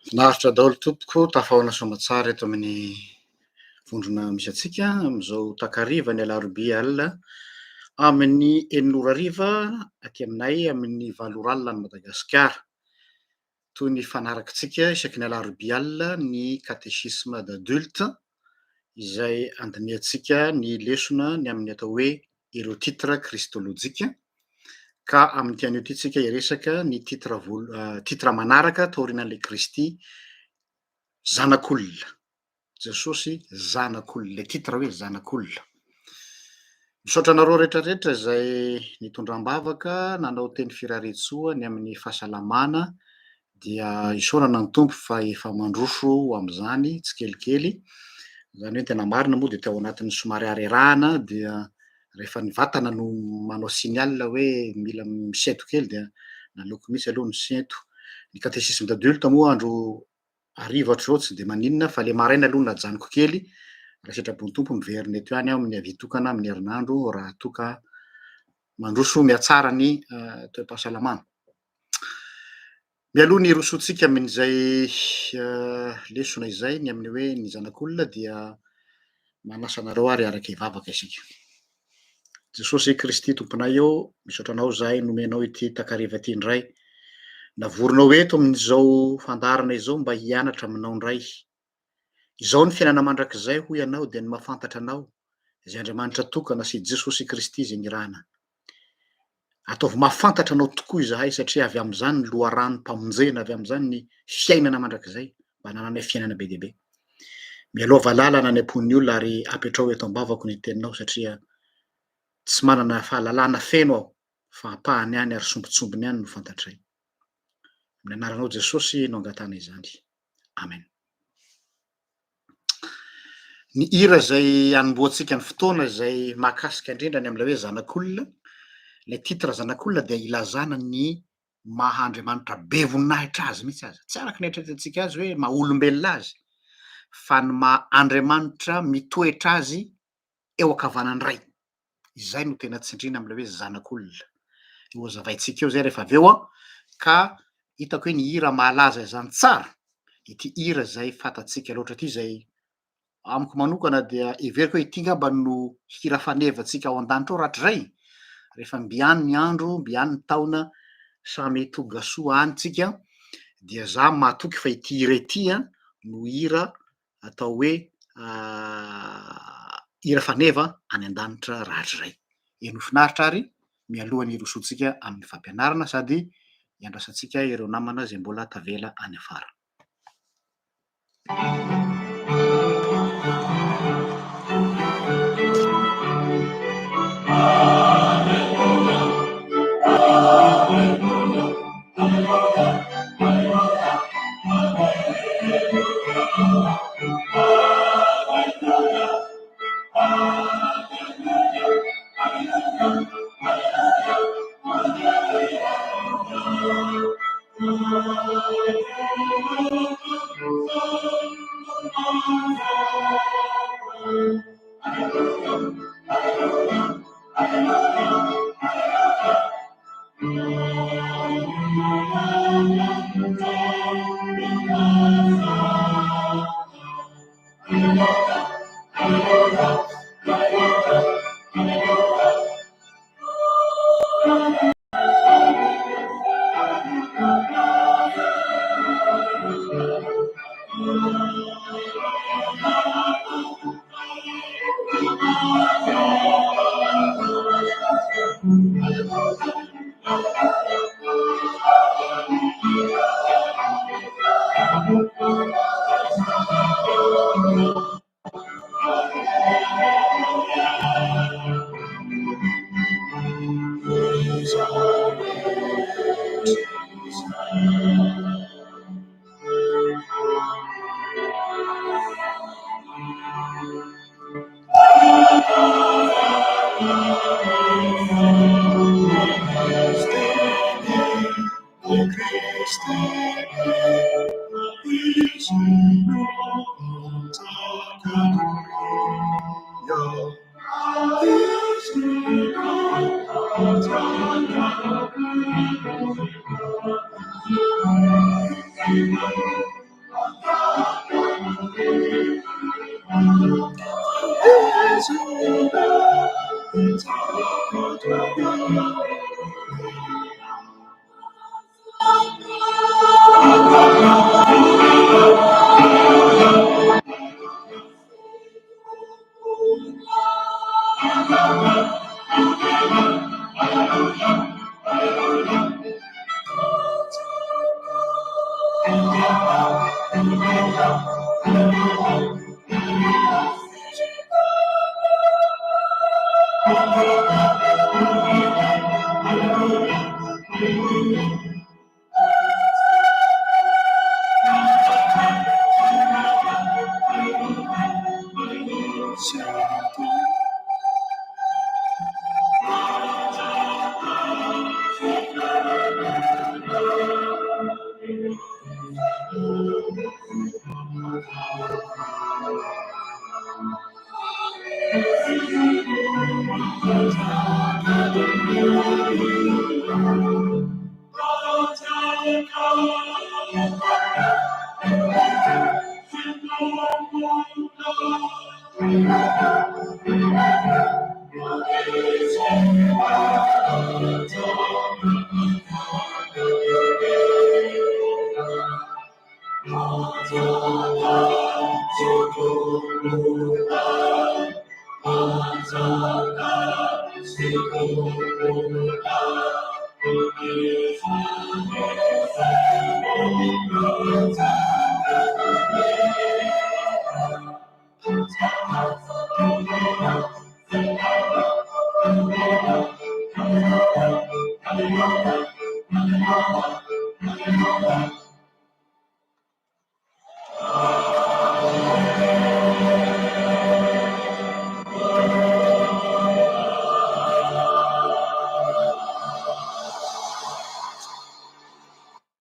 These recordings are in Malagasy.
Finaritra daholo tompoko, tafahaona soamatsara eto amin'ny vondrona misy antsika amin'izao takariva ny alarobia alina amin'ny enina ora hariva aty aminay amin'ny valo ora alina any Madagasikara. Toy ny fanarakintsika isaky ny alarobia alina ny catéchisme d'adulte izay andinihantsika ny lesona ny amin'ny atao hoe ireo titre christologique ka amin'ity anio ity tsika hiresaka ny titre voal- titre manaraka taorianan'ilay Kristy Zanak'olona, Jesosy Zanak'olona, ilay titre hoe Zanak'olona. Misaotra anareo rehetra rehetra izay nitondra am-bavaka nanao teny firariantsoa ny amin'ny fahasalamana dia isaorana ny Tompo fa efa mandroso ho amin'izany tsikelikely, izany hoe ny tena marina moa dia tao anatin'ny somary harerahana dia rehefa ny vatana no manao signal hoe mila misento kely dia naleoko mihitsy aloha nisento. Ny catéchisme d'adulte moa andro hariva ohatr'izao tsy dia maninona fa le maraina aloha no najanoko kely, raha sitrapon'ny Tompo miverina eto ihany aho amin'ny havia tokana amin'ny herinandro raha toa ka mandroso mihatsara ny toe-pahasalamana. Mialoha ny hirosoantsika amin'izay lesona izay ny amin'ny hoe ny zanak'olona dia manasa anareo ary hiaraka hivavaka isika. Jesosy Kristy Tomponay ô, misaotra Anao izahay nomenao ity takariva ity indray. Navorinao eto amin'izao fandaharana izao mba hianatra aminao indray. Izao ny fiainana mandrakizay hoy Ianao dia ny mahafantatra Anao, izay Andriamanitra tokana sy Jesosy Kristy izay nirahana. Ataovy mahafantatra Anao tokoa izahay satria avy amin'izany ny loharanom-pamonjena, avy amin'izany ny fiainana mandrakizay, mba hanananay fiainana be dia be. Mialoha lalana any am-pon'ny olona ary apetraho eto am-bavako ny teninao satria tsy manana fahalalana feno aho fa ampahany ihany ary sombintsombiny ihany no fantatray. Amin'ny anaranao Jesosy no angatahana izany. Amen. Ny hira izay hanombohantsika ny fotoana izay mahakasika indrindra ny amin'ilay hoe zanak'olona, ilay titre zanak'olona dia ilazana ny maha Andriamanitra be voninahitra azy mihitsy aza. Tsy araka ny eritreretintsika azy hoe maha olombelona azy, fa ny maha Andriamanitra mitoetra azy eo ankavanan'ny Ray. Izay no tena tsindriana amin'ilay hoe zanak'olona. Ho hazavaintsika eo izay rehefa avy eo an, ka hitako hoe ny hira mahalaza izany tsara, ity hira izay fantatsika loatra ity izay amiko manokana dia heveriko hoe ity ngamba no hira fanevantsika ao an-danitra ao rahatrizay, rehefa mby any ny andro, mby any ny taona, samy tonga soa any tsika, dia za mahatoky fa ity hira ity an no hira atao hoe hira faneva any an-danitra rahatrizay. Henoy finaritra ary mialoha ny hirosoantsika amin'ny fampianarana sady hiandrasantsika ireo namana izay mbola tavela any afara.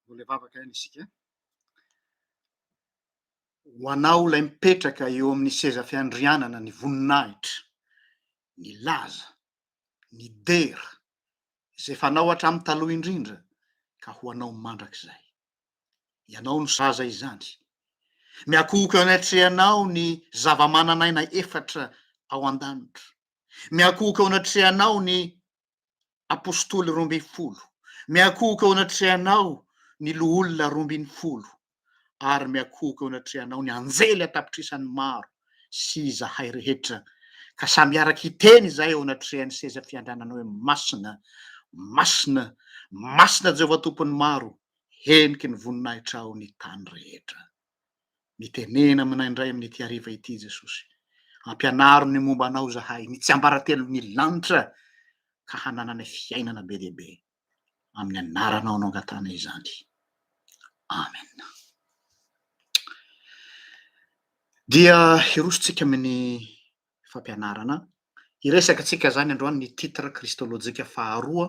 Mbola hivavaka ihany isika. Ho anao ilay mipetraka eo amin'ny seza fiandrianana ny voninahitra, ny laza, ny dera, izay fanao hatramin'ny taloha indrindra ka ho anao mandrakizay. Ianao no sahaza izany. Miakohoka eo anatrehanao ny zava-manan'aina efatra ao an-danitra. Miakohoka eo anatrehanao ny Apostoly 12. Miakohoka eo anatrehanao ny loholona 12. Ary miakohoka eo anatrehanao ny anjely an-tapitrisany maro sy izahay rehetra, ka samy hiaraka hiteny izahay eo anatrehan'ny seza fiandriananao hoe, Masina, masina, masina Jehovah Tompon'ny maro, heniky ny voninahitrao ny tany rehetra. Mitenena aminay indray amin'ity hariva ity, Jesosy. Ampianaro ny momba Anao izahay, ny tsiambaratelon'ny lanitra, ka hanananay fiainana be dia be. Amin'ny anaranao no angatahana izany. Amen. Dia hirosontsika amin'ny fampianarana. Hiresaka antsika izany androany ny titre kristolojika faharoa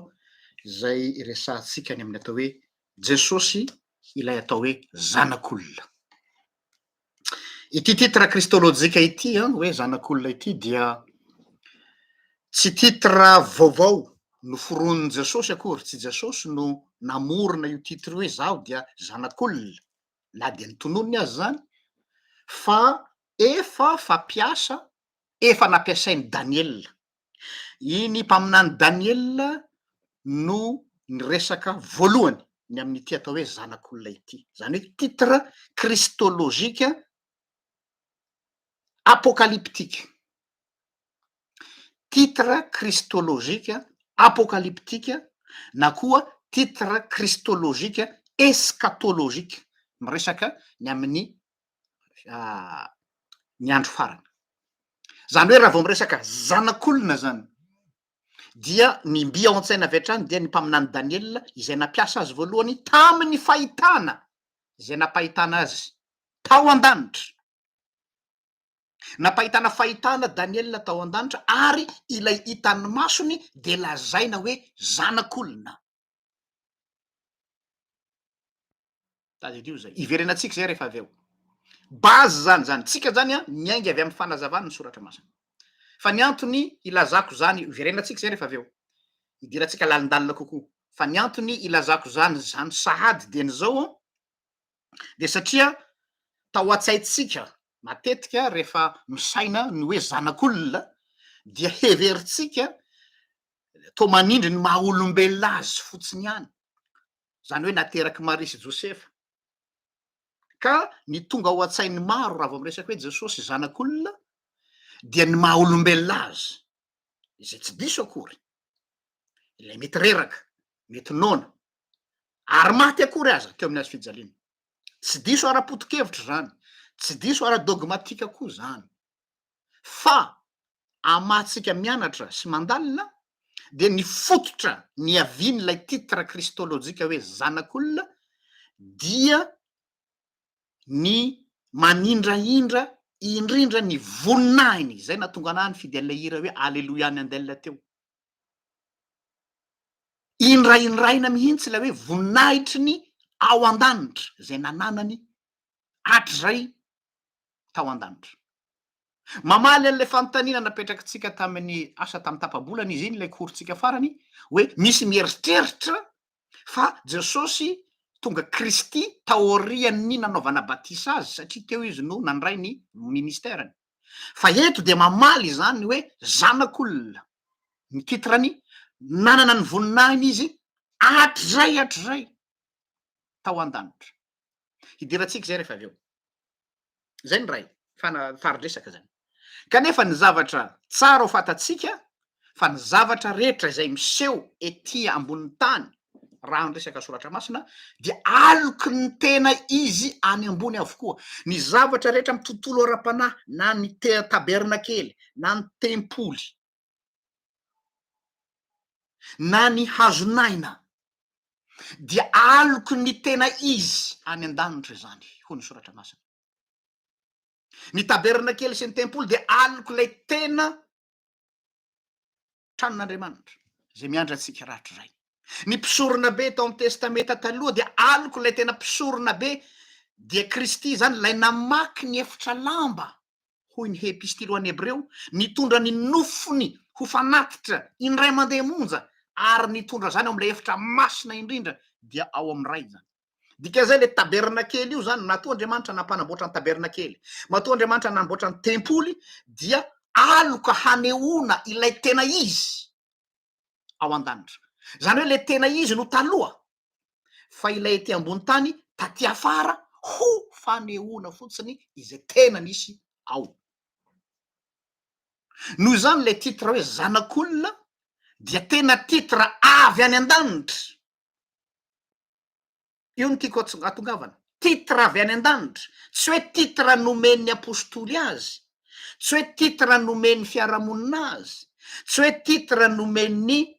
izay iresahantsika ny amin'ny atao hoe Jesosy. ilay atao hoe Zanak'olona. Ity titre kristolojika ity an, hoe Zanak'olona ity dia tsy titre vaovao noforonin'i Jesosy akory, tsy Jesosy no namorona io titre io hoe izaho dia Zanak'olona, na dia notononiny aza izany, fa efa fampiasa, efa nampiasain'i Daniela. Iny mpaminany Daniela no niresaka voalohany ny amin'ity atao hoe zanak'olona ity, izany hoe titre christologique apocalyptique, titre christologique apocalyptique na koa titre christologique eschatologique, miresaka ny amin'ny ny andro farany. Zany hoe raha vao miresaka zanak'olona zany dia ny mby ao an-tsaina avy hatrany dia ny mpaminany Daniela izay nampiasa azy voalohany tamin'ny fahitana izay nampahitana azy tao an-danitra. Nampahitana fahitana Daniela tao an-danitra ary ilay hitan'ny masony dia lazaina hoe zanak'olona. Tadidio izay. Hiverenantsika izay rehefa avy eo. Base zany zany. Tsika zany an, miainga avy amin'ny fanazavana ny soratra masina. Fa ny antony ilazako izany, hiverenantsika izay rehefa avy eo. Hidirantsika lalindalina kokoa. Fa ny antony ilazako izany zany sahady dieny izao an, dia satria tao an-tsaintsika matetika rehefa misaina ny hoe zanak'olona dia heverintsika toa manindry ny maha olombelona azy fotsiny ihany. izany hoe naterak'i Maria sy Josefa. Ka ny tonga ao an-tsain'ny maro raha vao miresaka hoe Jesosy zanak'olona dia ny maha olombelona azy, izay tsy diso akory, ilay mety reraka, mety noana, ary maty akory aza teo amin'ny hazo fijaliana. Tsy diso ara-poto-kevitra izany, tsy diso ara-dogmatika koa izany, fa amatsika mianatra sy mandalina dia ny fototra niavian'ilay titre kristolojika hoe zanak'olona dia ny manindrahindra indrindra ny voninahiny, izay nahatonga anah nifidy an'ilay hira hoe Aleloia ny Andel teo. Indrahindraina mihitsy ilay hoe voninahitry ny ao an-danitra izay nananany hatrizay tao an-danitra. Mamaly an'ilay fanontaniana napetrakitsika tamin'ny asa tamin'ny tapa-bolana izy iny ilay cours-tsika farany hoe misy mieritreritra fa Jesosy tonga Kristy taorian'ny nanaovana batisa azy satria teo izy no nandray ny ministère-ny. Fa eto dia mamaly izany hoe zanak'olona ny titre-ny, nanana ny voninahiny izy hatrizay hatrizay tao an-danitra. Hidirantsika izay rehefa avy eo. Zay ny ray, fana- fari-dresaka zany. Kanefa ny zavatra tsara ho fantatsika fa ny zavatra rehetra izay miseho ety ambonin'ny tany raha ny resaka soratra masina dia aloky ny tena izy any ambony avokoa. Ny zavatra rehetra amin'ny tontolo ara-panahy na ny te- tabernakely na ny tempoly na ny hazon'aina dia aloky ny tena izy any an-danitra izany, hoy ny soratra masina. Ny tabernakely sy ny tempoly dia aloky ilay tena tranon'Andriamanitra izay miandry antsika rahatrizay. Ny mpisorona be tao amin'ny Testamenta Taloha dia aloky ilay tena mpisorona be dia Kristy izany ilay namaky ny efitra lamba hoy ny Epistily ho an'ny Hebreo, nitondra ny nofony ho fanatitra indray mandeha monja ary nitondra izany ao amin'ilay efitra masina indrindra, dia ao amin'ny Ray izany. Dikan'izay ilay tabernakely io izany, matoa Andriamanitra nampanamboatra ny tabernakely, matoa Andriamanitra nanamboatra ny tempoly, dia aloka hanehoana ilay tena izy ao an-danitra. Izany hoe ilay tena izy no taloha, fa ilay ety ambony tany taty afara ho fanehoana fotsiny izay tena nisy ao. Noho izany ilay titre hoe zanak'olona dia tena titre avy any an-danitra. Io no tiako atongavana. Titre avy any an-danitra. Tsy hoe titre nomen'ny apostoly azy, tsy hoe titre nomen'ny fiarahamonina azy, tsy hoe titre nomen'ny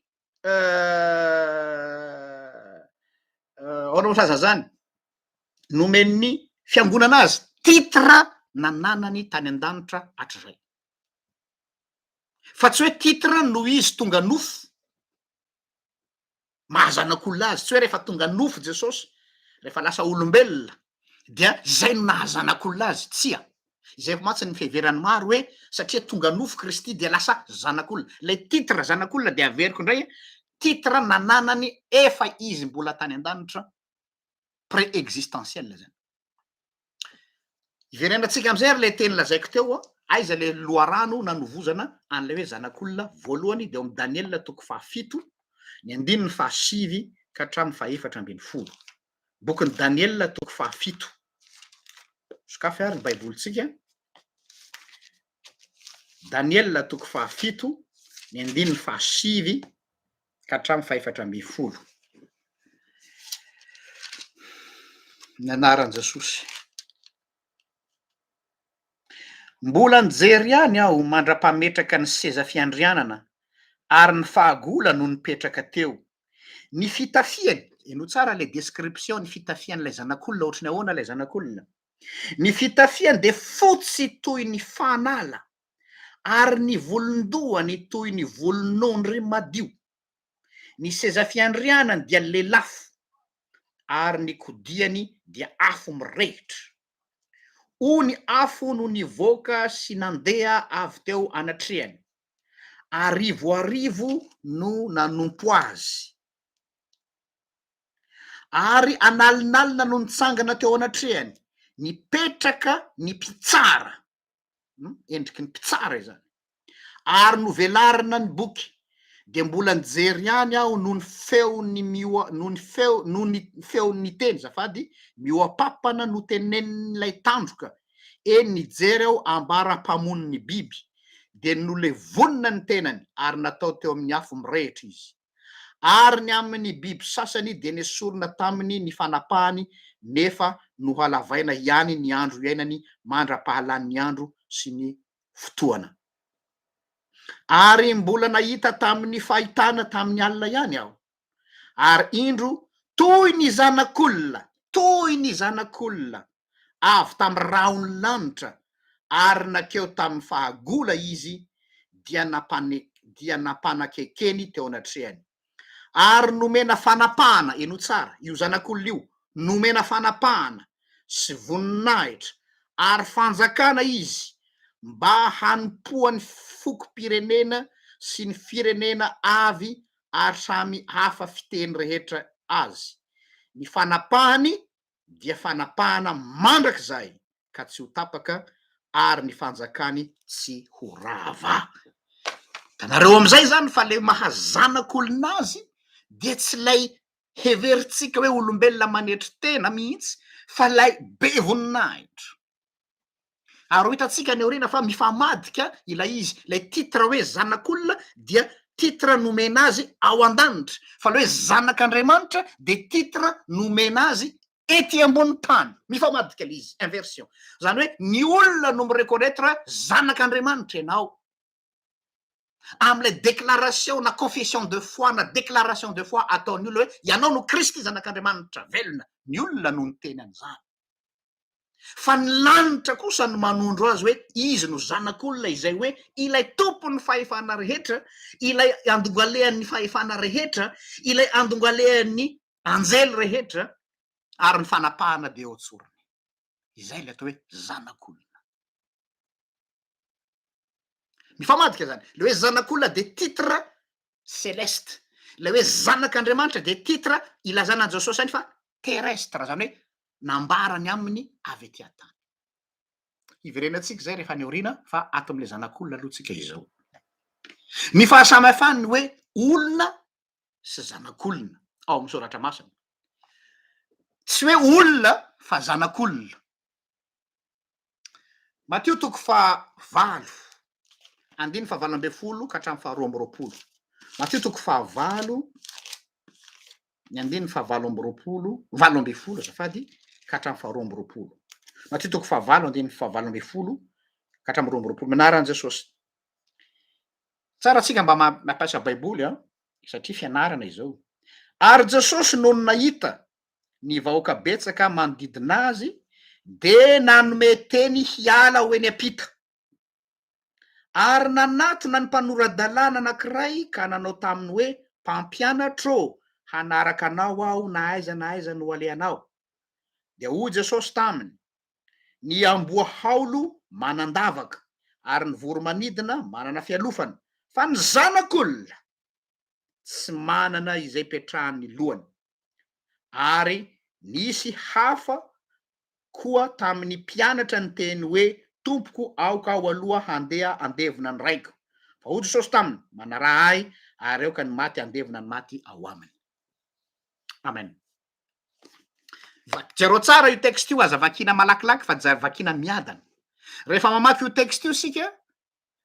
ahoana moa filaza zany, nomen'ny fiangonana azy titre nananany tany an-danitra hatrizay. Fa tsy hoe titre noho izy tonga nofo, maha zanak'olona azy, tsy hoe rehefa tonga nofo Jesosy, rehefa lasa olombelona dia izay no naha zanak'olona azy, tsia. Izay mantsy ny fiheveran'ny maro hoe satria tonga nofo Kristy dia lasa zanak'olona. Ilay titre zanak'olona dia averiko indray, titre nananany efa izy mbola tany an-danitra, pré-existentiel zany. Iverenantsika amin'izay ary ilay teny lazaiko teo, aiza ilay loharano nanovozana an'ilay hoe zanak'olona voalohany dia ao amin'ny Daniela toko fahafito, ny andininy fahasivy ka hatramin'ny fahefatra ambin'ny folo. Bokin'i Daniela toko fahafito. Sokafy ary ny Baibolintsika. Daniela toko fahafito, ny andininy fahasivy ka hatramin'ny fahefatra ambin'ny folo. Ny anaran'i Jesosy. Mbola nijery ihany aho mandra-pametraka ny seza fiandrianana, ary ny fahagola no nipetraka teo. Ny fitafiany, henoy tsara ilay description ny fitafian'ilay zanak'olona, ohatry ny ahoana ilay zanak'olona. Ny fitafiany dia fotsy toy ny fanala, ary ny volon-dohany toy ny volon'ondry madio. Ny seza fiandrianany dia lelafo, ary ny kodiany dia afo mirehitra. Ony afo no nivoaka sy nandeha avy teo anatrehany. Arivoarivo no nanompo azy. Ary an'alinalina no nitsangana teo anatrehany, nipetraka ny mpitsara. Endriky ny mpitsara izany. Ary novelarina ny boky, dia mbola nijery ihany aho noho ny feon'ny mihoa, noho ny feo, noho ny feon'ny teny, azafady, mihoa-papana notenenin'ilay tandroka, eny nijery aho ambara-pamono ny biby, dia nolevonina ny tenany ary natao teo amin'ny afo mirehitra izy. Ary ny amin' ny biby sasany dia nesorina taminy ny fanapahany, nefa nohalavaina ihany ny andro iainany mandra-pahalany ny andro sy ny fotoana. Ary mbola nahita tamin' ny fahitana tamin' ny alina ihany aho, ary indro, toy ny zanak' olona, toy ny zanak' olona, avy tamin'ny rahon'ny lanitra ary nankeo tamin'ny fahagola izy dia dia nampanakekeny teo anatrehany. Ary nomena fanapahana, henoy tsara, io zanak'olona io, nomena fanapahana sy voninahitra ary fanjakana izy mba hanompoan'ny fokom-pirenena sy ny firenena avy ary samy hafa fiteny rehetra azy. Ny fanapahany dia fanapahana mandrakizay ka tsy ho tapaka ary ny fanjakany tsy ho rava. Hitanareo amin'izay izany fa ilay maha zanak'olona azy dia tsy ilay heverintsika hoe olombelona manetry tena mihitsy fa ilay be voninahitra. Ary ho hitantsika any aoriana fa mifamadika ilay izy, ilay titre hoe zanak'olona dia titre nomena azy ao an-danitra, fa ilay hoe zanak'Andriamanitra dia titre nomena azy ety ambony tany, mifamadika ilay izy, inversion. Izany hoe ny olona no mi-reconnaitre zanak'Andriamanitra ianao, amin'ilay déclaration na confession de foi na déclaration de foi ataon'ny olona hoe ianao no Kristy zanak'Andriamanitra velona, ny olona no niteny an'izany. Fa ny lanitra kosa no manondro azy hoe izy no Zanak'olona izay hoe ilay tompon'ny fahefana rehetra, ilay andongalehan'ny fahefana rehetra, ilay andongalehan'ny anjely rehetra, ary ny fanapahana dia eo an-tsorony. Izay ilay atao hoe Zanak'olona. Mifamadika izany. Ilay hoe Zanak'olona dia titre celeste. Ilay hoe Zanak'Andriamanitra dia titre ilazana an'i Jesosy ihany fa terrestre, izany hoe nambarany aminy avy ety an-tany. Hiverenantsika izay rehefa any aoriana fa ato amin'ilay Zanak'olona aloha tsika izao. Ny fahasamihafany ny hoe olona sy zanak'olona ao amin'ny soratra masina. Tsy hoe olona fa zanak'olona. Matio toko fahavalo, andininy fahavalo ambin'ny folo ka hatramin'ny faharoa amby roapolo. Matio toko fahavalo, ny andininy fahavalo amby roapolo, valo ambin'ny folo azafady, ka hatramin'ny faharoa amby roapolo. Matio toko fahavalo, andininy fahavalo ambin'ny folo ka hatramin'ny 22. Minaran'i Jesosy. Tsara tsika mba mampiasa Baiboly an, satria fianarana izao. Ary Jesosy nony nahita ny vahoaka betsaka manodidina azy dia nanome teny hiala ho eny am-pita. Ary nanatona ny mpanora-dalàna anankiray ka nanao taminy hoe, Mpampianatra ô, hanaraka anao aho na aiza na aiza no alehanao. Dia hoy Jesosy taminy, Ny amboa haolo manan-davaka, ary ny voro-manidina manana fialofana, fa ny Zanak'olona tsy manana izay ipetrahan'ny lohany. Ary nisy hafa koa tamin'ny mpianatra niteny hoe, Tompoko, aoka aho aloha handeha handevina ny raiko. Fa hoy Jesosy taminy, Manaraha Ahy, ary aoka ny maty handevina ny maty ao aminy. Amen. Jereo tsara io texte io, aza vakiana malakilaky fa vakiana miadana. Rehefa mamaky io texte io isika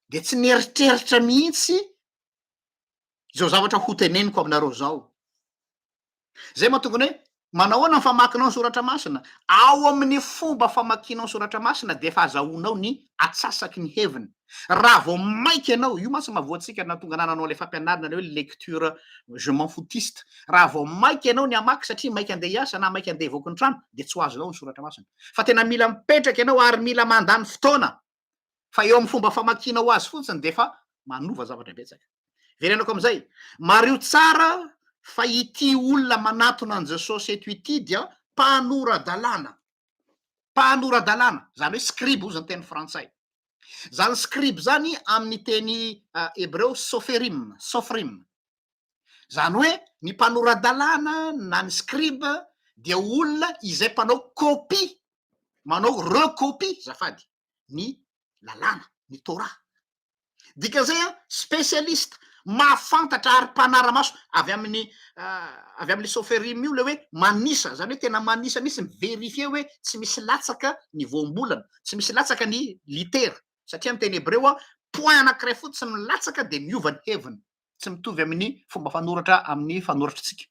dia tsy nieritreritra mihitsy izao zavatra hoteneniko aminareo izao. Zay mahatonga ny hoe manahoana ny famakinao ny soratra masina? Ao amin'ny fomba famakianao ny soratra masina dia efa azahoanao ny atsasaky ny heviny. Raha vao maika ianao, io mantsy mahavoa antsika nahatonga anah nanao ilay fampianarana ilay hoe lecture je m'en foutiste, raha vao maika ianao ny hamaky satria maika andeha hiasa na maika andeha hivoaka ny trano dia tsy ho azonao ny soratra masina. Fa tena mila mipetraka ianao ary mila mandany fotoana fa eo amin'ny fomba famakianao azy fotsiny dia efa manova zavatra betsaka. Verenako amin'izay, mariho tsara fa ity olona manatona an'i Jesosy eto ity dia mpanora-dalàna. Mpanora-dalàna, izany hoe scribe hozy ny teny frantsay. Izany scribe izany amin'ny teny hebreo soferim, sofrim. Izany hoe ny mpanora-dalàna na ny scribe dia olona izay mpanao copie, manao recopie azafady, ny lalàna, ny Torah. Dikan'izay an, spécialiste, mahafantatra ary mpanara-maso avy amin'ny avy amin'le soferim io le hoe manisa, zany hoe tena manisa mihitsy, mi-verifier hoe tsy misy latsaka ny voambolana, tsy misy latsaka ny litera, satria amin'ny teny hebreo an, point anankiray fotsiny milatsaka dia miova ny heviny, tsy mitovy amin'ny fomba fanoratra amin'ny fanoratritsika.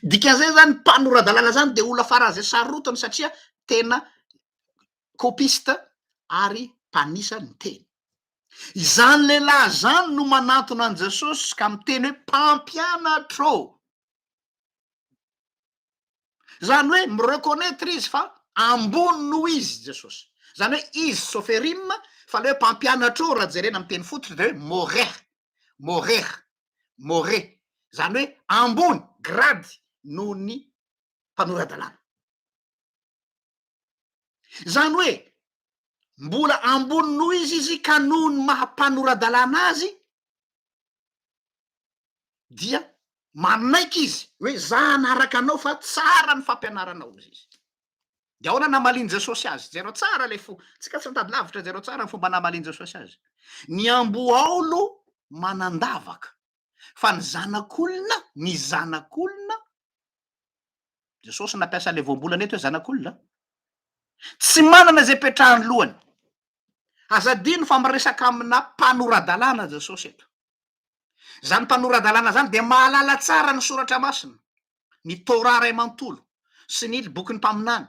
Dikan'izay zany mpanora-dalàna zany dia olona faran'izay sarotiny satria tena copiste ary mpanisa ny teny. Izany lehilahy izany no manantona an'i Jesosy ka miteny hoe mpampianatro. Izany hoe mi-reconnaitre izy fa ambony noho izy Jesosy. Izany hoe izy soferim fa le hoe mpampianatro raha jerena amin'ny teny fototra dia hoe moreh, moreh, moreh. Izany hoe ambony, grade noho ny mpanora-dalàna. Izany hoe mbola ambony noho izy izy ka noho ny maha mpanora-dalàna azy dia manaiky izy hoe za hanaraka anao fa tsara ny fampianaranao hozy izy. De ahoana namalian'i Jesosy azy? Jereo tsara le fo, tsika tsy mitady lavitra, jereo tsara ny fomba namalian'i Jesosy azy. Ny amboaolo manandavaka fa ny zanak'olona, ny zanak'olona Jesosy nampiasa ilay voambolana eto hoe zanak'olona. Tsy manana izay ipetrahan'ny lohany. Aza adino fa miresaka amina mpanora-dalàna Jesosy eto. Izany mpanora-dalàna izany dia mahalala tsara ny soratra masina, ny Torah iray manontolo sy ny bokin'ny mpaminany.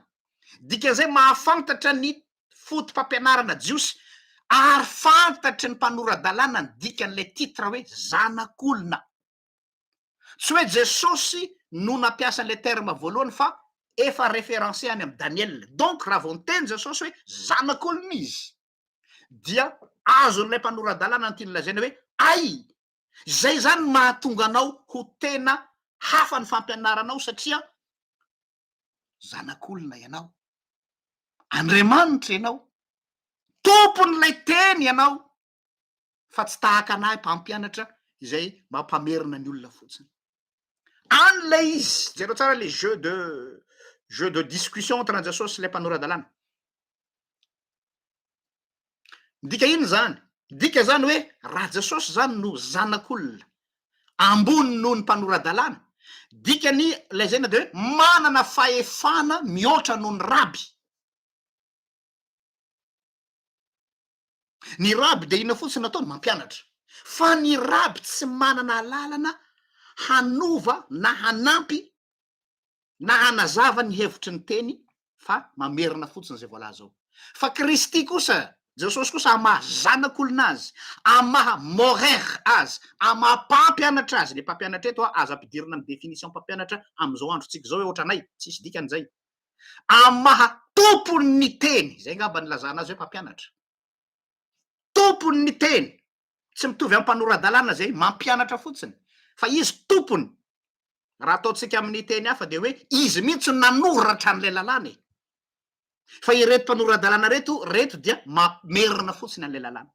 Dikan'izay mahafantatra ny foto-pampianarana jiosy ary fantatry ny mpanora-dalàna ny dikan'ilay titre hoe zanak'olona. Tsy hoe Jesosy no nampiasa an'ilay terme voalohany fa efa référencé any amin'i Daniel. Donc raha vao niteny Jesosy hoe zanak'olona izy dia azon'ilay mpanora-dalàna ny tiany lazaina hoe ay! Izay izany no mahatonga anao ho tena hafa ny fampianaranao satria zanak'olona ianao. Andriamanitra ianao. Tompon'ilay teny ianao. fa tsy tahaka an'ahy mpampianatra izay mampamerina ny olona fotsiny. Any ilay izy, jereo tsara le jeu de jeu de discussion entre an'i Jesosy sy ilay mpanora-dalàna. Midika inona izany? Midika izany hoe raha Jesosy izany no zanak'olona ambony noho ny mpanora-dalàna, dikany lazaina dia hoe manana fahefana mihoatra noho ny raby. Ny raby dia inona fotsiny no ataony? Mampianatra. Fa ny raby tsy manana alalana hanova na hanampy na hanazava ny hevitry ny teny fa mamerina fotsiny izay voalaza ao. Fa Kristy kosa, Jesosy kosa amin'ny maha zanak'olona azy, amin'ny maha morer azy, amin'ny maha mpampianatra azy, le mpampianatra eto aza ampidirina amin'ny définition mpampianatra amin'izao androntsika izao hoe ohatranay, tsisy dikany izay. Amin'ny maha tompon'ny teny, izay angamba nilazana azy hoe mpampianatra, tompon'ny teny, tsy mitovy amin'ny mpanora-dalàna izay mampianatra fotsiny, fa izy tompony. Raha ataontsika amin'ny teny hafa dia hoe izy mihitsy no nanoratra an'ilay lalàna e. Fa ireto mpanora-dalàna ireto, ireto dia mamerina fotsiny an'ilay lalàna.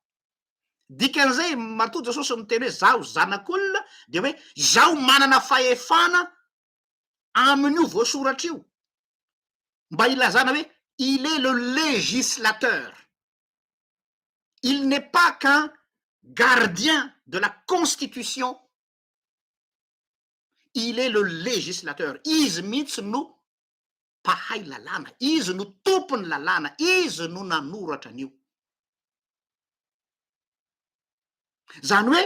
Dikan'izay, matoa Jesosy miteny hoe zaho zanak'olona dia hoe izaho manana fahefana amin'io voasoratra io mba hilazana hoe il est le législateur. Il n'est pas qu'un gardien de la constitution, il est le législateur. Izy mihitsy no mpahay lalàna, izy no tompon'ny lalàna, izy no nanoratra an'io. Zany hoe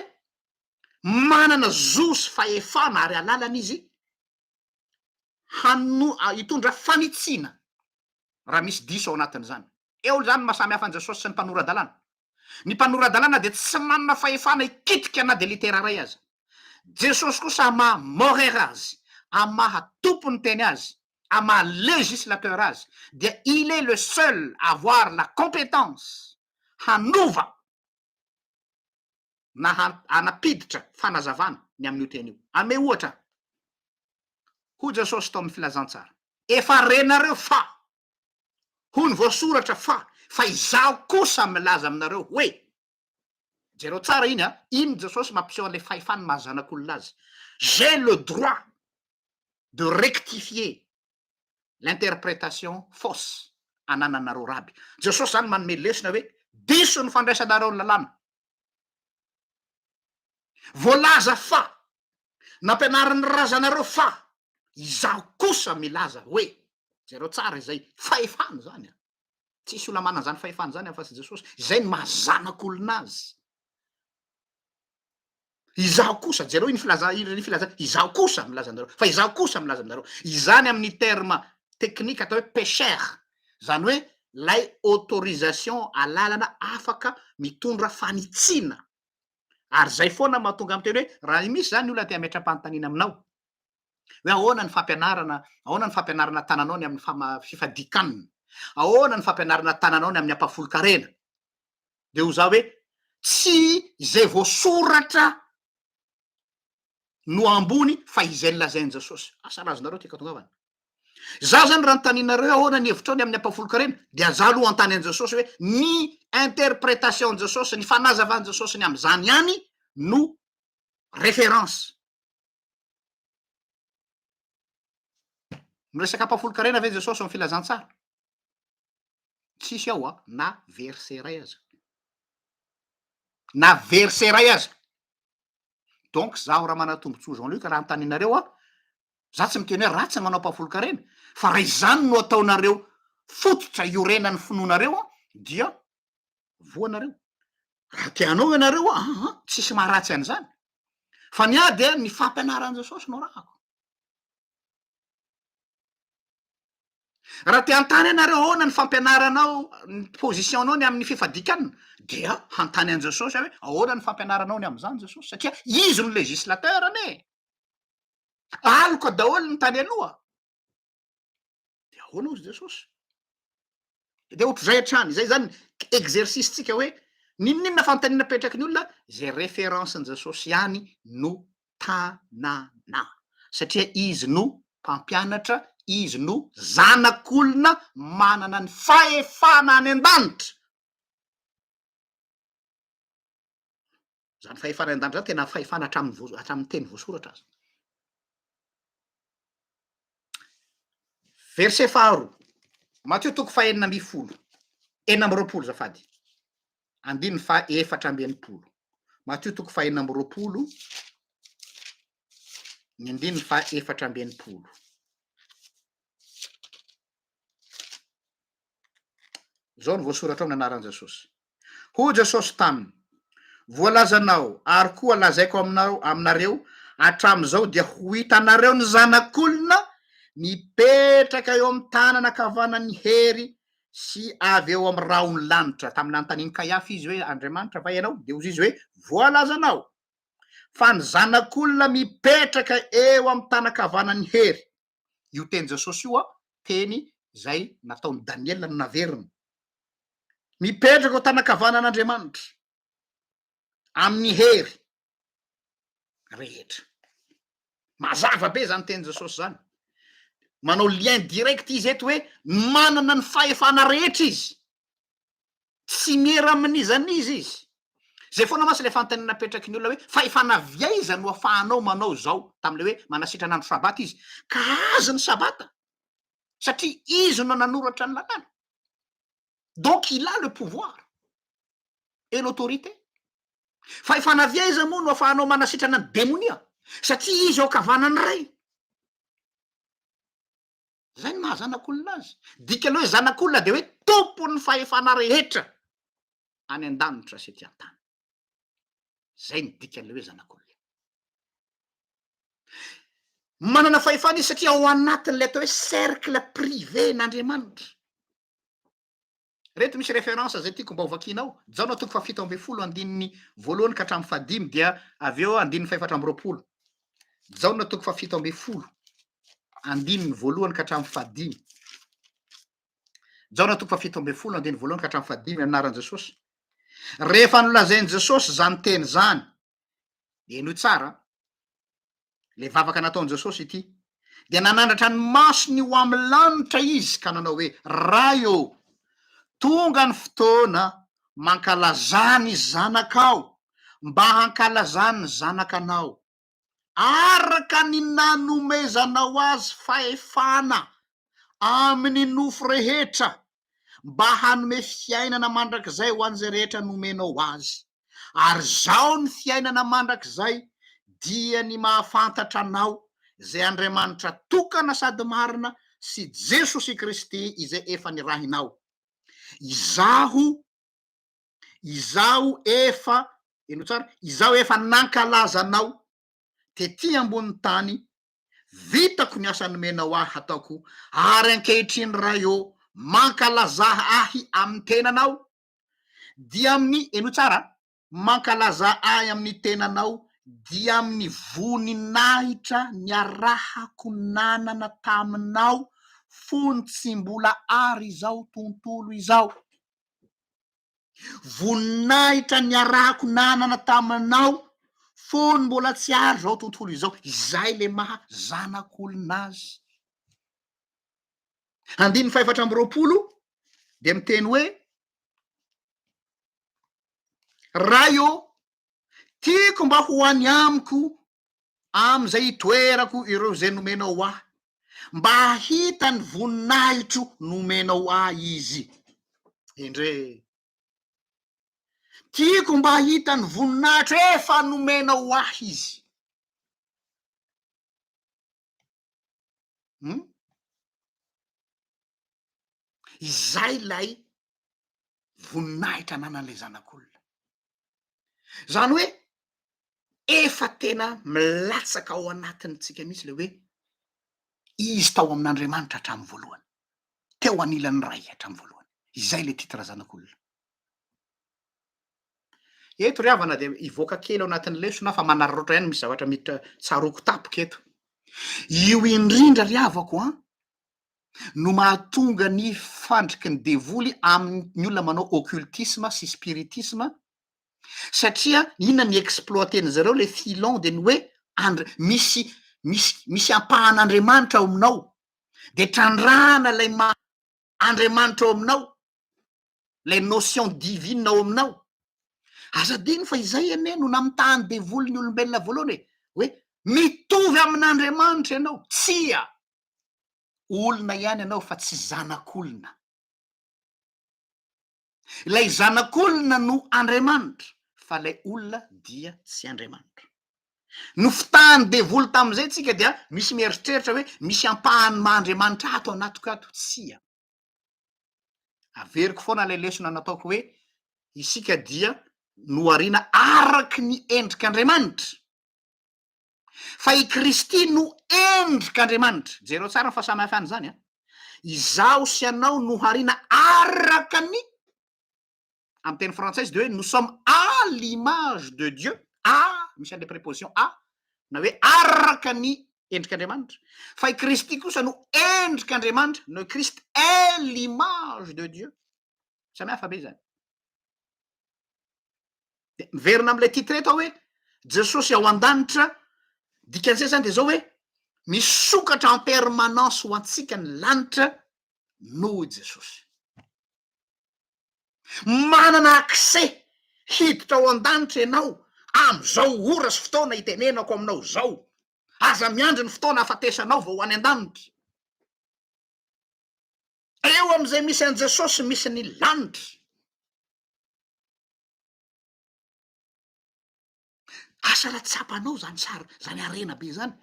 manana zo sy fahefana ary alalana izy hano- hitondra fanitsiana raha misy diso ao anatin'izany. Eo izany ny maha samy hafa an'i Jesosy sy ny mpanora-dalàna. Ny mpanora-dalàna dia tsy manana fahefana hikitika na dia litera iray aza. Jesosy kosa amin'ny maha Morer azy, amin'ny maha tompon'ny teny azy, amin'ny maha législateur azy dia il est le seul à avoir la compétence hanova na hanapiditra fanazavana ny amin'io teny io. Hanome ohatra aho. Hoy Jesosy tao amin'ny filazantsara, Efa renareo fa, hoy ny voasoratra fa, fa izaho kosa milaza aminareo hoe, jereo tsara iny a, iny Jesosy mampiseho an'ilay fahefany maha zanak'olona azy. J'ai le droit de rectifier l'interprétation fausse anananareo raby. Jesosy zany manome lesona hoe diso ny fandraisanareo ny lalàna. Voalaza fa, nampianarin'ny razanareo fa, izaho kosa milaza hoe, jereo tsara izay fahefana izany an! Tsisy olona manana izany fahefana izany afa-tsy Jesosy, izay no maha zanak'olona azy. Izaho kosa, jereo iny filaza, iny filaza, izaho kosa milaza aminareo, fa izaho kosa milaza aminareo. Izany amin'ny terme technique atao hoe pécheur, izany hoe lay autorisation alalana afaka mitondra fanitsiana. Ary izay foana mahatonga miteny hoe raha misy izany olona te hametra-panontaniana aminao hoe ahoana ny fampianarana, ahoana ny fampianarana tananao ny amin'ny fama- fifadian-kanina, ahoana ny fampianarana tananao ny amin'ny ampahafolon-karena, dia ho za hoe tsy izay voasoratra no ambony fa izay nolazain'i Jesosy. Asa raha azonareo tiako atongavana. Za zany raha anontanianareo hoe ahoana ny hevitrao ny amin'ny ampahafolon-karena dia za aloha hanontany an'i Jesosy hoe ny interprétation-n'i Jesosy, ny fanazavan'i Jesosy ny amin'izany ihany no référence. Miresaka ampahafolon-karena ve Jesosy ao amin'ny filazantsara? Tsisy ao a, na verset iray aza. Na verset iray aza. Donc zaho Ramanatombotsoa Jean Luc raha anontanianareo aho, za tsy miteny hoe ratsy ny manao ampahafolon-karena, fa raha izany no ataonareo fototra iorenan'ny finoanareo dia voa nareo. Raha te hanao ianareo aa tsisy maharatsy an'izany. Fa ny ahy dia ny fampianaran'i Jesosy no arahako. Raha te hanontany ianareo ahoana ny fampianaranao, ny position-nao ny amin'ny fifadikanina, dia hanontany an'i Jesosy aho hoe ahoana ny fampianaranao ny amin'izany Jesosy, satria izy no législateur anie e! Aloka daholo ny tany aloha. Dia ahoana hozy Jesosy? Dia ohatr'izay hatrany, izay zany exercice-tsika hoe n'inon'inona fanontaniana apetraky ny olona, izay référence-n'i Jesosy ihany no tanana, satria izy no mpampianatra, izy no zanak'olona manana ny fahefana any an-danitra. Zany fahefana any an-danitra zany tena fahefana hatramin'ny voa- hatramin'ny teny voasoratra aza. Verset faharoa, Matio toko fahenina ambin'ny folo, 26 azafady, andininy faha 64. Matio toko fahenina amby roapolo, ny andininy faha 64. Zao no voasoratra ao amin'ny anaran'i Jesosy. Hoy Jesosy taminy, Voalazanao, ary koa lazaiko aminao, aminareo, hatramin'izao dia ho hitanareo ny Zanak'olona mipetraka eo amin'ny tanana ankavanan'ny hery sy avy eo amin'ny rahon'ny lanitra. Tamin'ny nanontanian'i Kaiafa izy hoe, Andriamanitra va ianao? Dia hoy izy hoe, Voalazanao, fa ny Zanak'olona mipetraka eo amin'ny tanan-kavanan'ny hery. Io teny Jesosy io teny izay nataon'i Daniela no naveriny. Mipetraka eo tanan-kavanan'Andriamanitra amin'ny hery rehetra. Mazava be zany tenin'i Jesosy zany. Manao lien direct izy eto hoe manana ny fahefana rehetra izy. Tsy miera amin'iza n'iza izy. Zay foana mantsy le fanontaniana apetraky ny olona hoe fahefana avy aiza no afahanao manao izao tamin'le hoe manasitrana andro sabata izy. Ka azy ny sabata satria izy no nanoratra ny lalàna. Donc il a le pouvoir et l'autorité. Fahefana avy aiza moa no afahanao manasitrana ny demonia? Satria izy ao ankavanan'ny Ray. Zay ny maha zanak'olona azy. Dikan'ny hoe zanak'olona dia hoe tompon'ny fahefana rehetra any an-danitra sy ety an-tany. Zay ny dikan'ilay hoe zanak'olona. Manana fahefana izy satria ao anatin'ilay atao hoe cercle privé n'Andriamanitra. Reto misy référence zay tiako mba ho vakianao, Jaona toko faha 17 andininy voalohany ka hatramin'ny fahadimy dia avy eo andininy faha-24. Jaona toko faha 17 andininy voalohany ka hatramin'ny fahadimy. Jaona toko faha 17 andininy voalohany ka hatramin'ny fahadimy amin'ny anaran'i Jesosy. Rehefa nolazain'i Jesosy izany teny izany, henoy tsara, le vavaka nataon'i Jesosy ity, dia nanandratra ny masony ho amin'ny lanitra izy ka nanao hoe, Ray ô, tonga ny fotoana mankalazà ny zanakao, mba hankalazan'ny zanaka anao, araka ny nanomezanao azy fahefana amin'ny nofo rehetra, mba hanome fiainana mandrakizay ho an'izay rehetra nomenao azy. Ary izao ny fiainana mandrakizay, dia ny mahafantatra Anao, izay Andriamanitra tokana sady marina, sy Jesosy Kristy izay efa nirahinao. Izaho, izaho efa, henoy tsara, izaho efa nankalaza Anao tety ambonin'ny tany, Vitako ny asa nomenao ahy hataoko, ary ankehitriny Ray ô, mankalazà ahy amin'ny tenanao, dia amin'ny, henoy tsara a, mankalazà ahy amin'ny tenanao, dia amin'ny voninahitra niarahako nanana taminao fony tsy mbola ary izao tontolo izao. Voninahitra niarahako nanana taminao fony mbola tsy ary zao tontolo izao, izay le maha zanak'olona azy. Andininy faha-24 dia miteny hoe, Ray ô, tiako mba ho any amiko amin'izay hitoerako ireo izay nomenao ahy, mba hahita ny voninahitro nomenao ahy izy. Endrey! Tiako mba hahita ny voninahitro efa nomenao ahy izy. Hmm? Izay ilay voninahitra ananan'ilay zanak'olona. Zany hoe efa tena milatsaka ao anatintsika mihitsy le hoe izy tao amin'Andriamanitra hatramin'ny voalohany, teo anilan'ny Ray hatramin'ny voalohany. Izay le titre zanak'olona. Eto ry havana dia hivoaka kely ao anatin'ny lesona fa manararaotra ihany misy zavatra miditra tsaroako tapoka eto. Io indrindra ry havako an, no mahatonga ny fandriky ny devoly amin'ny olona manao occultisme sy spiritisme satria inona ny exploiter-ny zareo le filon de ny hoe andr- misy misy misy ampahan'Andriamanitra ao aminao de trandrahana ilay maha Andriamanitra ao aminao lay notion divine ao aminao aza adino fa izay anie no namitahan'ny devoly ny olombelona voalohany e hoe mitovy amin'Andriamanitra ianao tsia olona ihany ianao fa tsy zanak'olona Ilay Zanak'olona no Andriamanitra, fa ilay olona dia tsy Andriamanitra. Nofitahan'ny devoly tamin'izay tsika dia misy mieritreritra hoe misy ampahany maha Andriamanitra ato anatiko ato. Tsia. Averiko foana ilay lesona nataoko hoe isika dia nohariana araky ny endrik'Andriamanitra. Fa i Kristy no endrik'Andriamanitra. Jereo tsara ny fahasamihafana izany an. Izaho sy ianao nohariana araka ny, amin'ny teny frantsay izy dia hoe nous sommes à l'image de Dieu, à, misy an'ilay préposition à, na hoe araka ny endrik'Andriamanitra. Fa i Kristy kosa no endrik'Andriamanitra, le Christ est l'image de Dieu. Samy hafa be izany. De miverina amin'ilay titre eto aho hoe Jesosy ao an-danitra. Dikan'izay zany de zao hoe, misokatra en permanence ho antsika ny lanitra noho i Jesosy. Manana accès hiditra ao an-danitra ianao amin'izao ora sy fotoana itenenako aminao izao. Aza miandry ny fotoana hahafatesanao vao ho any an-danitra. Eo amin'izay misy an'i Jesosy misy ny lanitra. Asa raha tsapanao zany sary, zany harena be zany.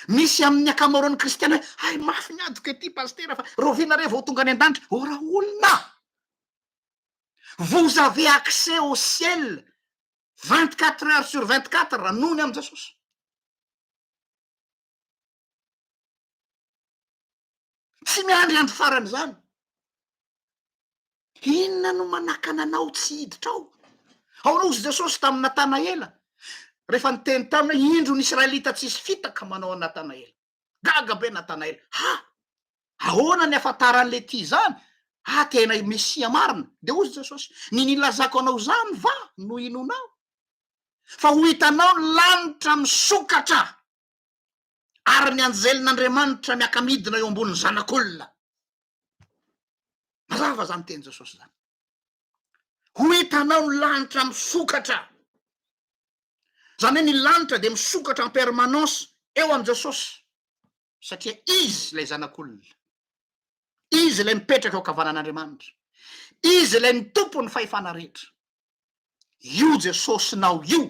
Misy amin'ny ankamaroan'ny kristiana hoe, hay mafy ny adiko ety pasitera fa rahoviana re vao tonga any an-danitra? Ô raolona! Vous avez accès au ciel 24 heures sur 24 noho ny amin'i Jesosy. Tsy miandry andro farany izany. Inona no manakana anao tsy hiditra ao? Ahoana hozy Jesosy tamin'i Natanaela, rehefa niteny taminy hoe, Indro ny Israelita tsisy fitaka manao an'i Natanaela. Gaga be Natanaela. Ha! Ahoana ny ahafantaran'ilay ity izany? Ha, tena Mesia marina. Dia hozy Jesosy, Ny nilazako anao izany va no inoanao? Fa ho hitanao ny lanitra misokatra. ary ny anjelin'Andriamanitra miaka-midina eo ambonin'ny Zanak'olona. Mazava zany teny Jesosy zany. Ho hitanao ny lanitra misokatra. Zany hoe ny lanitra dia misokatra en permanence eo amin'i Jesosy. Satria Izy ilay Zanak'olona. Izy ilay mipetraka eo ankavanan'Andriamanitra. Izy ilay mitompo ny fahefana rehetra. Io Jesosinao io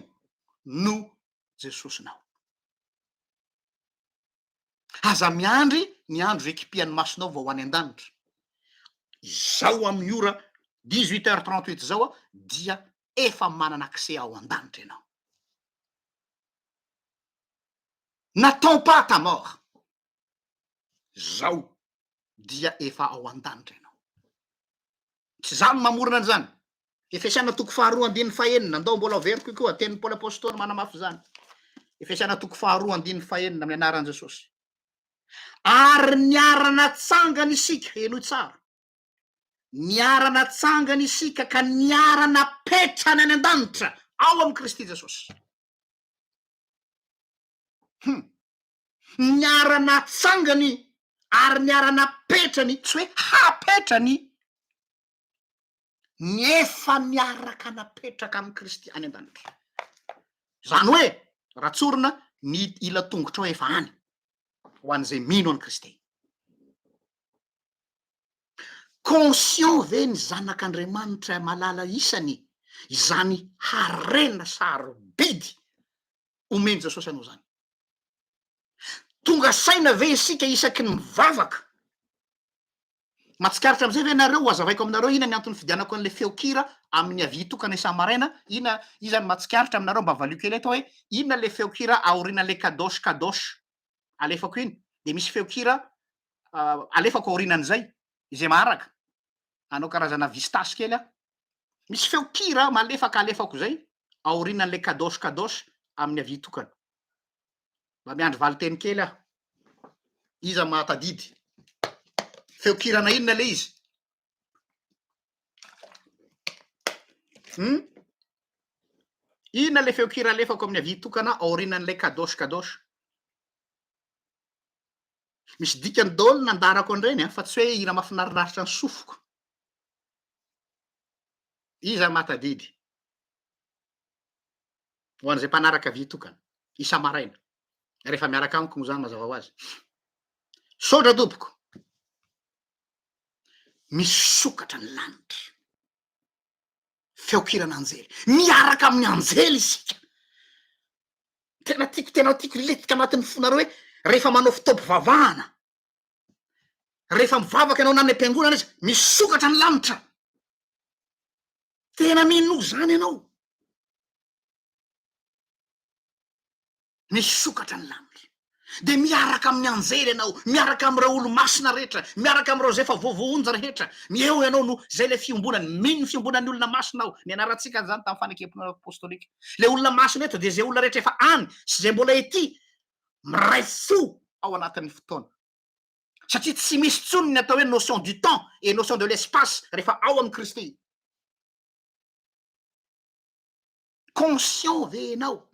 no Jesosinao. Aza miandry ny andro izay kipihan'ny masonao vao ho any an-danitra. Izao amin'ny ora 18 heures 38 izao dia efa manana accès ao an-danitra ianao. N'attends pas ta mort. Izao dia efa ao an-danitra ianao. Tsy izaho no mamorona an'izany. Efesiana toko faharoa andininy fahenina, andao mbola averiko io koa, tenin'i Paoly Apostoly manamafy izany. Efesiana toko faharoa andininy fahenina amin'ny anaran'i Jesosy. Ary niara-natsangana isika, henoy tsara, niara-natsangana isika ka niara-napetrany any an-danitra ao amin'i Kristy Jesosy. Hum. Niara-natsangany ary niara-napetrany, tsy hoe hapetrany, ny efa niaraka napetraka amin'i Kristy any an-danitra. Izany hoe, raha tsorina, ny ila tongotrao efa any, ho an'izay mino an'i Kristy. Conscient ve ny zanak'Andriamanitra malala isany izany harena sarobidy omen'i Jesosy anao izany? Tonga saina ve isika isaky ny mivavaka? Mahatsikaritra amizay ve nareo, ho azavaiko aminareo ina ny antony fidianako anle feon-kira amin'ny avia tokana isa-maraina, ina, iza no mahatsikaritra aminareo mba valio kely eto hoe inona le feon-kira aorinanle kadosh kadosh alefako iny, de misy feon-kira alefako aorinan'izay, izay maharaka, hanao karazana vistas kely aho, misy feon-kira malefaka alefako zay aorinanle kadosh kadosh amin'ny avia tokana. Mba miandry valinteny kely aho. Iza mahatadidy? Feon-kirana inona le izy? Hum? Inona le feon-kira alefako amin'ny avia tokana aorianan'ilay kadosh kadosh? Misy dikany daholo ny nandaharako an'ireny an, fa tsy hoe hira mahafinaritraritra ny sofiko. Iza mahatadidy? Ho an'izay mpanaraka vy tokana, isa-maraina, rehefa miaraka amiko moa zany mazava ho azy. Misaotra tompoko. Misokatra ny lanitra. Feon-kiran'anjely. Miaraka amin'ny anjely isika. Tena tiako, tena tiako hilentika anatin'ny fonareo hoe rehefa manao fotoam-pivavahana, rehefa mivavaka ianao na any am-piangonana izy, misokatra ny lanitra. Tena minoa izany ianao. Misokatra ny lanitra. Dia miaraka amin'ny anjely ianao, miaraka amin'ireo olo-masina rehetra, miaraka amin'ireo izay efa voavoonjy rehetra. Eo ianao no, izay ilay fiombonana, mino ny fiombonan'ny olona masina aho. Nianarantsika an'izany tamin'ny fanekem-pinoana apostolika. Ilay olona masina eto dia izay olona rehetra efa any sy izay mbola ety, miray fo ao anatin'ny fotoana. Satria tsy misy intsony ny atao hoe notion du temps et notion de l'espace rehefa ao amin'i Kristy. Conscient ve ianao?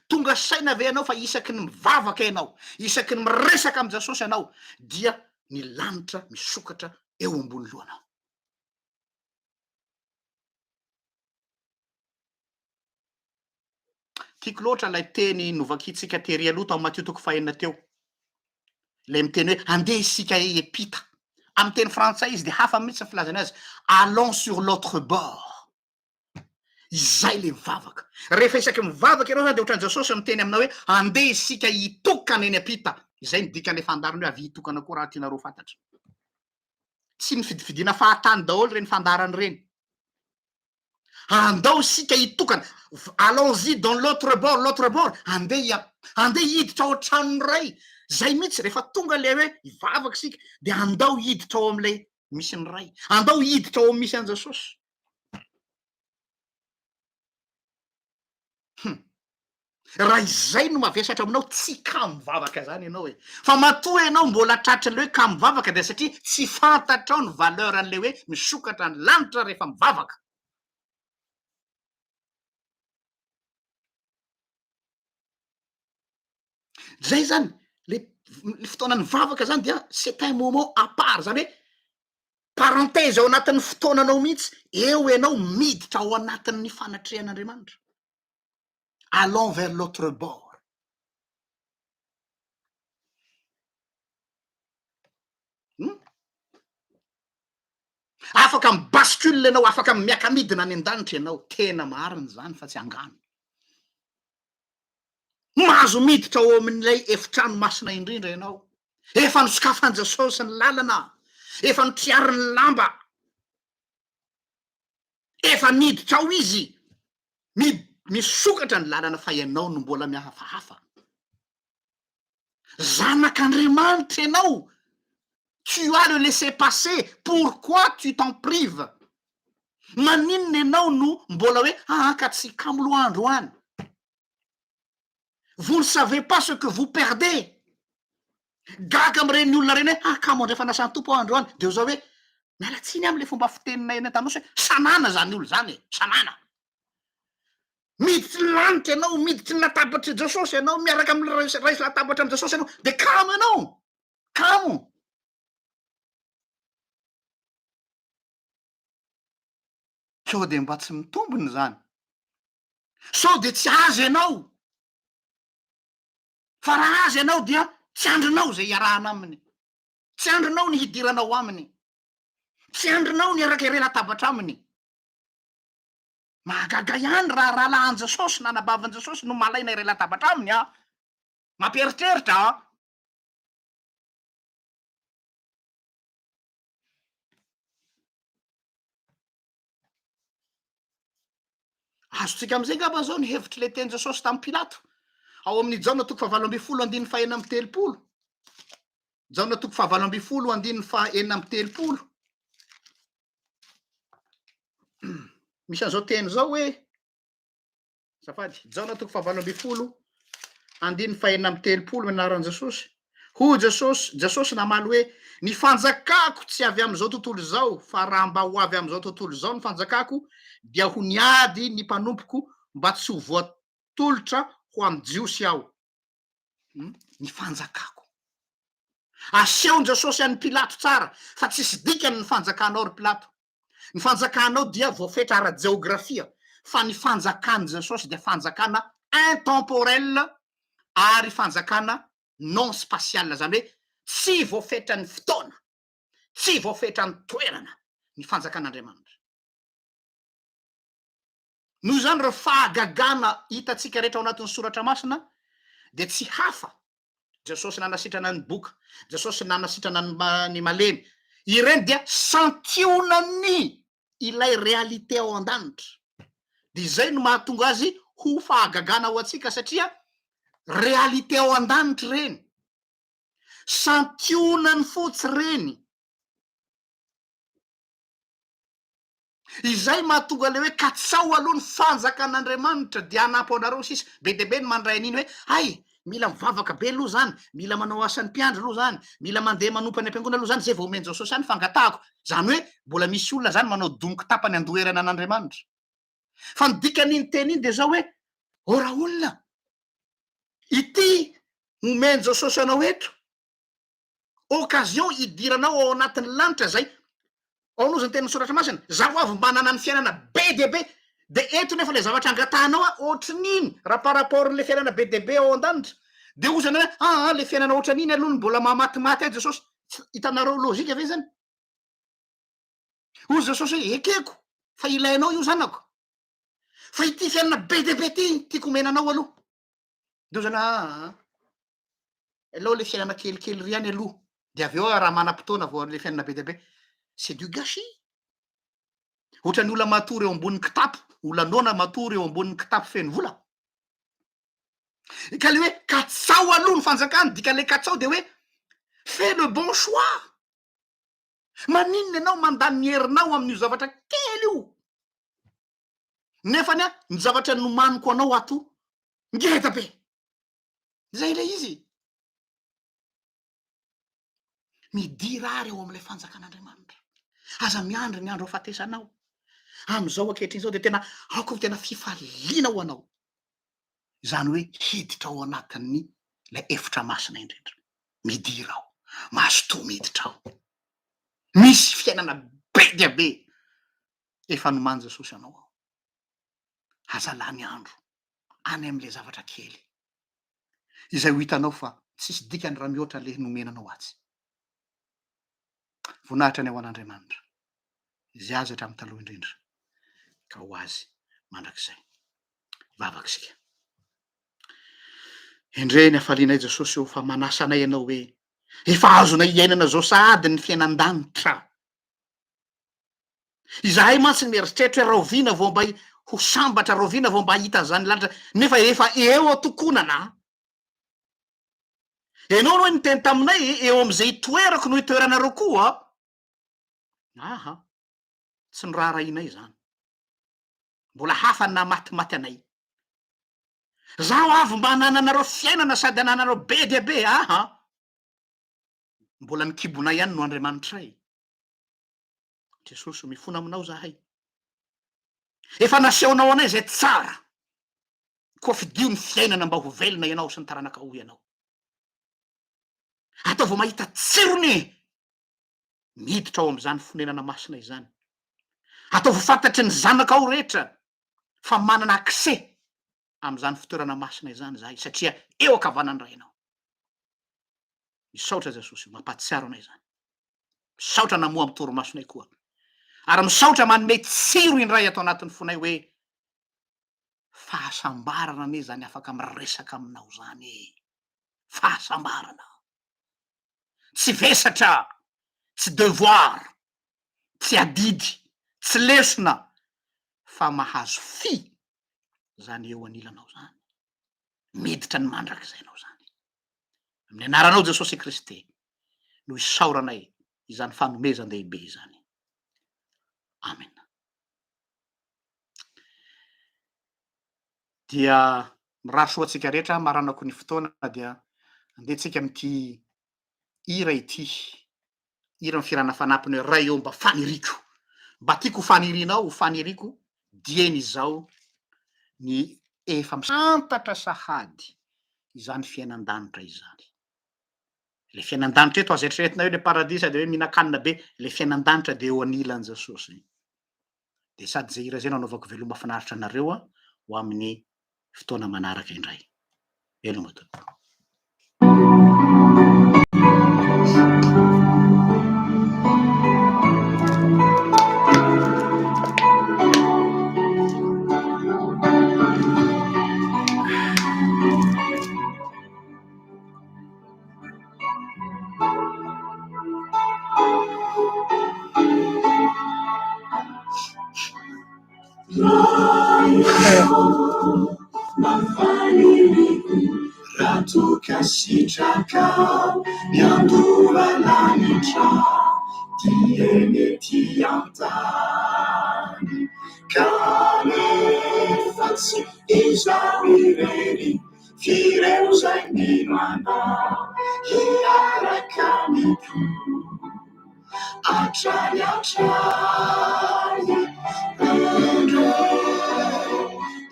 Tonga saina ve ianao fa isaky ny mivavaka ianao, isaky ny miresaka amin'i Jesosy ianao dia ny lanitra misokatra eo ambony lohanao. Tiako loatra ilay teny novakintsika tery aloha tao Matio toko fahenina teo. Ilay miteny hoe andeha isika hiampita. Amin'ny teny frantsay izy dia hafa mihitsy ny filazany azy. Allons sur l'autre bord. Izay le mivavaka. Rehefa isaky mivavaka ianao zany de ohatran'i Jesosy miteny aminao hoe andeha isika hitokana eny am-pita. Izay no dikan'ilay fandaharana hoe avia hitokana koa raha tianareo ho fantatra. Tsy ny fidifidiana fahatany daholo ireny fandaharana ireny. Andao isika hitokana, allons-y dans l'autre bord, l'autre bord, andeha andeha hiditra ao an-tranon'ny Ray. Zay mihitsy rehefa tonga le hoe hivavaka isika de andao hiditra ao amin'ilay misy ny Ray. Andao hiditra ao amin'ny misy an'i Jesosy. Hum. Raha izay no mavesatra aminao, tsy kamo vavaka zany ianao e. Fa matoa ianao mbola tratran'ilay hoe kamo vavaka dia satria tsy fantatrao ny valeur an'ilay hoe misokatra ny lanitra rehefa mivavaka. Zay zany, le le fotoana nivavaka zany dia c'est un moment à part, zany hoe parenthèse ao anatin'ny fotoananao mihitsy, eo ianao miditra ao anatin'ny fanatrehan'Andriamanitra. Allons vers l'autre bord. Hum? Afaka mi-bascule ianao, afaka miaka-midina any an-danitra ianao. Tena marina izany fa tsy angano. Mahazo miditra ao amin'ilay efitrano masina indrindra ianao. Efa nosokafan'i Jesosy ny lalana, efa notriariny ny lamba, efa niditra ao Izy. Mi- misokatra ny lalana fa ianao no mbola mihafahafa. Zanak'Andriamanitra ianao, tu as le laisser-passer, pourquoi tu t'en prives? Maninona ianao no mbola hoe aa ka tsy kamo loha androany? Vous ne savez pas ce que vous perdez. Gaga amin'ireny olona ireny hoe ah kamo handray fanasan'ny Tompo aho androany, de zao hoe miala tsiny am'le fomba fiteninay any Antanosy hoe sanana zany olona zany e, sanana. Miditry ny lanitra ianao, miditry ny latabatr'i Jesosy ianao, miaraka amin'ny ray latabatra amin'i Jesosy ianao, de kamo ianao, kamo. Sao de mba tsy mitombina izany? Sao de tsy azy ianao? Fa raha azy ianao dia tsy andrinao izay hiarahana aminy, tsy andrinao ny hidiranao aminy, tsy andrinao ny hiaraka iray latabatra aminy. Mahagaga ihany raha rahalahin'i Jesosy na anabavin'i Jesosy no malaina iray latabatra aminy an! Mampieritreritra an! Azontsika amin'izay angamba izao ny hevitr'ilay teny Jesosy tamin'i Pilato, ao amin'ny Jaona toko fahavalo ambin'ny folo andininy fahenina amby telopolo. Jaona toko fahavalo ambin'ny folo andininy fahenina amby telopolo. Misy an'izao teny izao hoe Azafady, Jaona toko fahavalo ambin'ny folo, andininy fahenina amby telopolo, ny anaran'i Jesosy. Hoy Jesosy, Jesosy namaly hoe, Ny fanjakako tsy avy amin'izao tontolo izao, fa raha mba ho avy amin'izao tontolo izao ny fanjakako, dia ho niady ny mpanompoko mba tsy ho voatolotra ho amin'ny Jiosy aho. Hmm? Ny fanjakako. Asehon'i Jesosy an'i Pilato tsara fa tsisy dikany ny fanjakanao ry Pilato. Ny fanjakanao dia voafetra ara-jeografia fa ny fanjakan'i Jesosy dia fanjakana intemporel ary fanjakana non spatial, izany hoe tsy voafetran'ny fotoana, tsy voafetran'ny toerana ny fanjakan'Andriamanitra. Noho izany ireo fahagagana hitantsika rehetra ao anatin'ny soratra masina dia tsy hafa Jesosy nanasitrana ny boka, Jesosy nanasitrana ny malemy, ireny dia santionany ilay réalité ao an-danitra. Dia izay no mahatonga azy ho fahagagana ho antsika satria réalité ao an-danitra ireny. Santionany fotsy ireny. Izay mahatonga ilay hoe katsaho aloha ny fanjakan'Andriamanitra dia hanampy anareo sisa. Be dia be ny mandray an'iny hoe hay, mila mivavaka be aloha izany, mila manao asan'ny mpiandry aloha izany, mila mandeha manompo any am-piangonana aloha izany, izay vao omen'i Jesosy ahy ny fangatahako. Izany hoe mbola misy olona izany manao donky tapany andoherana an'Andriamanitra. Fa ny dikan'iny teny iny dia izao hoe, ô raolona! Ity omen'i Jesosy anao eto, occasion hidiranao ao anatin'ny lanitra zay, ao aloha zany tenin'ny soratra masina, zaho avy mba hanana ny fiainana be dia be, de eto nefa le zavatra angatahanao a ohatrin'iny raha par rapport n'le fiainana be dia be ao an-danitra, de hozy ianao hoe aa le fiainana ohatran'iny aloha no mbola mahamatimaty ahy Jesosy, tsy hitanareo logique ve zany? Hozy Jesosy hoe ekeko fa ilainao io zanako, fa ity fiainana be dia be ity tiako omena anao aloha, de hozy ianao aa Aleo le fiainana kelikely ry ihany aloha de avy eo raha manam-potoana vao le fiainana be dia be. C'est du gâchis. Ohatran'ny olona matory eo ambonin'ny kitapo, olona noana matory eo ambonin'ny kitapo feno vola. Ka le hoe katsao aloha ny fanjakana, dikan'le katsao de hoe fais le bon choix. Maninona ianao mandany ny herinao amin'io zavatra kely io? Nefany an, ny zavatra nomaniko anao ato ngeda be. Zay ilay izy. Midira ary ao amin'ilay fanjakan'Andriamanitra. Aza miandry ny andro hahafatesanao. Amin'izao ankehitriny izao dia tena aoka ho tena fifaliana ho anao. Izany hoe hiditra ao anatin'ny ilay efitra masina indrindra. Midira ao. Mazotoa miditra ao. Misy fiainana be dia be efa noman'i Jesosy anao ao. Aza lany andro any amin'ilay zavatra kely izay ho hitanao fa tsisy dikany raha mihoatra le nomena anao atsy. Voninahitra ny ho an'Andriamanitra, izay azy hatramin'ny taloha indrindra ka ho azy mandrakizay. Hivavaka isika. Endrey ny hafalianay Jesosy ô fa manasa anay ianao hoe efa azonay iainana izao sahady ny fiainan-danitra. Izahay mantsy mieritreritra hoe rahoviana vao mba ho sambatra, rahoviana vao mba hahita an'izany lanitra, nefa efa eo an-tokonana. Ianao aloha niteny taminay eo amin'izay itoerako no itoeranareo koa. Aha, tsy noraharahianay izany. Mbola hafa ny nahamatimaty anay. Zaho avy mba hanananareo fiainana sady hanananareo be dia be, aha. Mbola ny kibonay ihany no Andriamanitray. Jesosy o, mifona aminao zahay. Efa nasehonao anay izay tsara. Koa fidio ny fiainana mba ho velona ianao sy ny taranakao hoy ianao. Ataovy mahita tsirony e! Miditra ao amin'izany fonenana masina izany. Ataovy fantatry ny zanakao rehetra fa manana accès amin'izany fitoerana masina izany izahay satria eo ankavanan'ny Rainao. Misaotra Jesosy, mampahatsiaro anay izany. Misaotra namoha amin'ny torimasonay koa. Ary misaotra manome tsiro indray ato anatin'ny fonay hoe fahasambarana anie izany afaka miresaka aminao izany e. Fahasambarana. Tsy vesatra, tsy devoir, tsy adidy, tsy lesona fa mahazo fy zany eo anilanao zany. Miditra ny mandrakizainao zany. Amin'ny anaranao Jesosy Kristy no isaoranay izany fanomezan-dehibe izany. Amena. Dia mirary soa antsika rehetra, maranako ny fotoana dia andeha tsika amin'ity hira ity. Hira ny fihirana fanampiny hoe Ray ô mba faniriako. Mba tiako ho fanirianao, ho faniriako dieny izao ny efa misantatra sahady izany fiainan-danitra izany. Le fiainan-danitra eto aza eritreretina hoe le paradisa de hoe mihinan-kanina be, le fiainan-danitra de eo anilan'i Jesosy. De sady zay hira zay no anaovako veloma finaritra anareo ho amin'ny fotoana manaraka indray. Veloma tompoko. F'ireo izay mino Anao hiaraka amiko hatrany hatrany. Endrey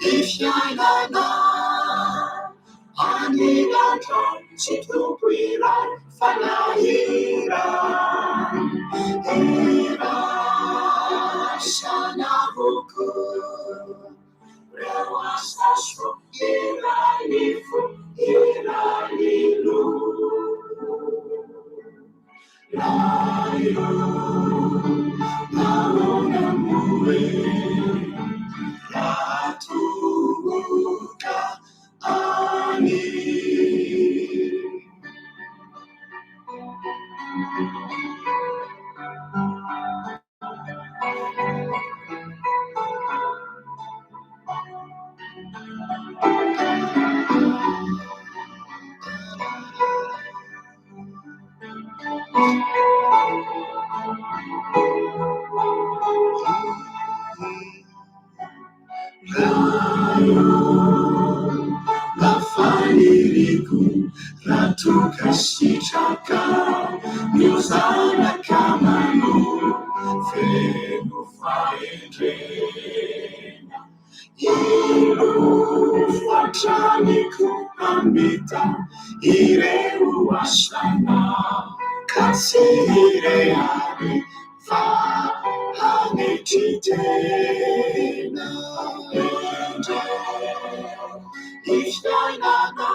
ny fiainana any. Tsy Tompo iray, Fanahy iray. Iraisana avokoa. Reo asa soa, iray ny fo, iray ny loha. Lahy ô, nahoana moa e, raha toa ka any. Ray ô, mba faniriako raha toa ka sitrakao ny ho zanaka manoro feno fahendrena. Ilofo hatrany koa hamita ireo asanao ka tsy hirehareha fa hanetry tena. Endrey ny fiainana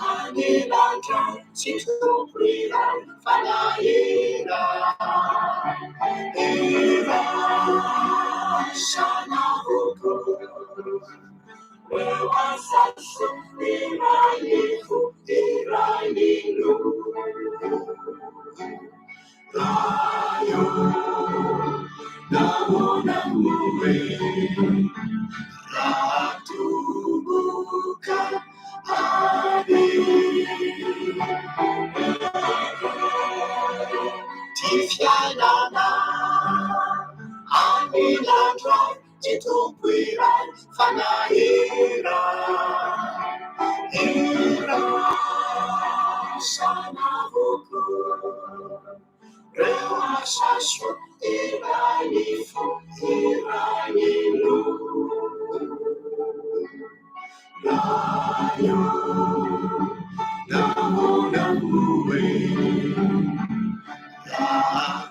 any lanitra, tsy Tompo iray, Fanahy iray. Iraisana avokoa. Reo asa soa, iray ny fo, iray ny loha. Ray ô, nahoana moa e, raha toa ka any. Ty fiainana any lanitra, ty Tompo iray, Fanahy iray. Iraisana avokoa. Reo asa soa, iray ny fo, iray ny loha. Ray ô, nahoana moa e, raha.